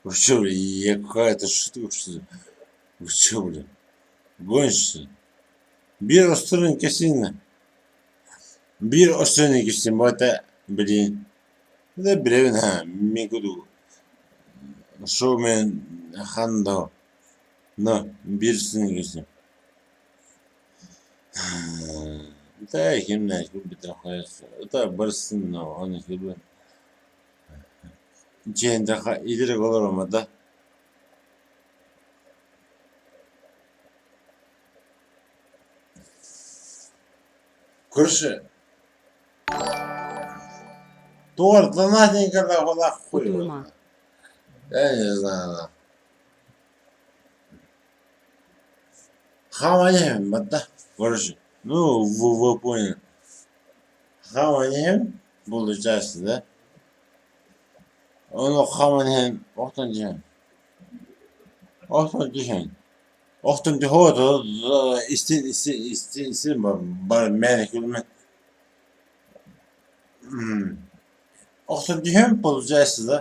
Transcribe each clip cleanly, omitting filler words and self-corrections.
Вы чё, бля, я какая-то шутка, что ли? Вы чё, бля, гонишь, что ли? Биир остуоруйаны кэпсиин Биир остуоруйаны кэпсиин баҕата, блин, да билэбин ха, мин курдук шоумен хан да но биир остуоруйаны кэпсиин. Да, ким знает, это барсын, но он Дьиэндэхэ итирик олорума да Короче, торт донатенько нахуй. Утуйума. Я не знаю. Хаманем, да? Короче, ну, вы поняли. Хаманем, получается, да? Ону хаман иһэн охтон түһэн, охтон түһэн, охтон түһэ истин истин истин истин бар мээнэ күлүмэн охтон түһэн получается да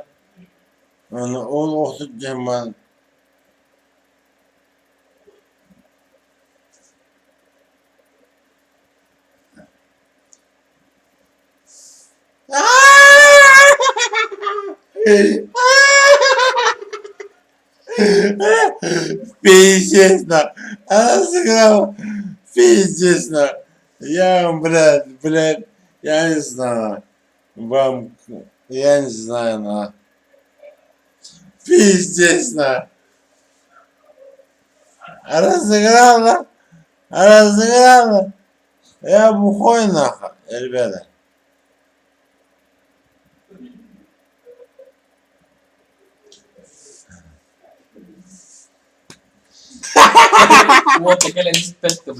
Ону ол охтон түһэн баран Пиздец, на. Она сыграла. Пиздец, на. Я вам, блядь, блядь, я не знаю. Вам, я не знаю, на. Пиздец, на. Она сыграла. Она сыграла. Я бухой, нахуй, ребята. Уота кэлэн испэт да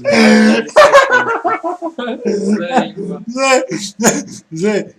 блядь.